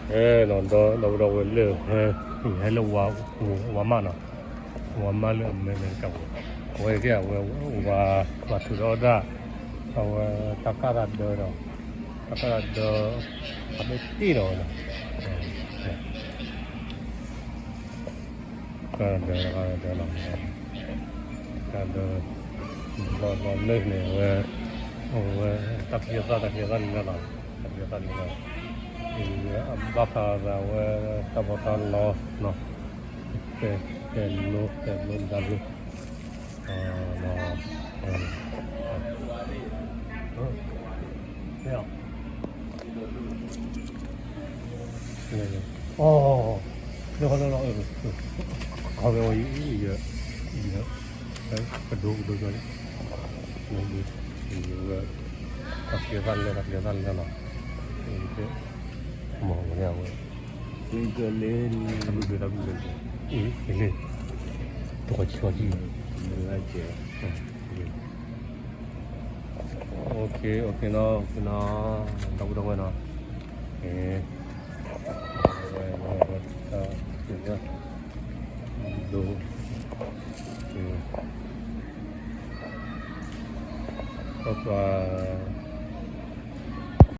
နီၤ ဒီပုၢ်ဒီဝဲၢ်လၢ ဟဲလၢဝၤမးနီၤ, ဝၤမးလၢအမဲရကၤပူၤ, အဝဲသ့ၣ်အဝဲ ဝၤ ဝၤထုးထီၣ်ဒၣ် အဝဲတၢ်ကၢ်တၢ်ဒၢဒီး တၢ်ကၢ်တၢ်ဒၢ အမ့ၢ်တ့ၢ်ဒီးဝဲနီၤ, ကၢ်တၢ်ဒၢ ကၢ်တၢ်ဒၢလီၤ, တၢ်ဒၢ လီၤလီၤလၢန့ၣ် အဝဲ အဝဲ တၢ်ဖံးသၣ် တၢ်ဖံးသၣ်န့ၣ်လီၤ, တၢ်ဖံးသၣ်န့ၣ်လီၤ, အဘၣ်ဃးဒီးအဝဲ တၢ်ပီးတၢ်လီနီၤ, တဲ တဲလိ တဲလိ ဒၣ်လိ အီ လၢ လၢ လၢ ကဒိ ကဒိ ကဒိ တၢ်ဖံးသၣ်လၢ တၢ်ဖံးသၣ်လၢလီၤ, မ့ၢ်ဝဲ တၢ်ဘျုး တၢ်ဘျုး လၢ တကီၢ်ဆံးဆံး OK OK နီၤ နီၤ ဒီပုၢ်ဒီဝဲၢ်နီၤ, ဝဲ ဝဲ ဝဲ ဒိ ကီၢ်ပှၤ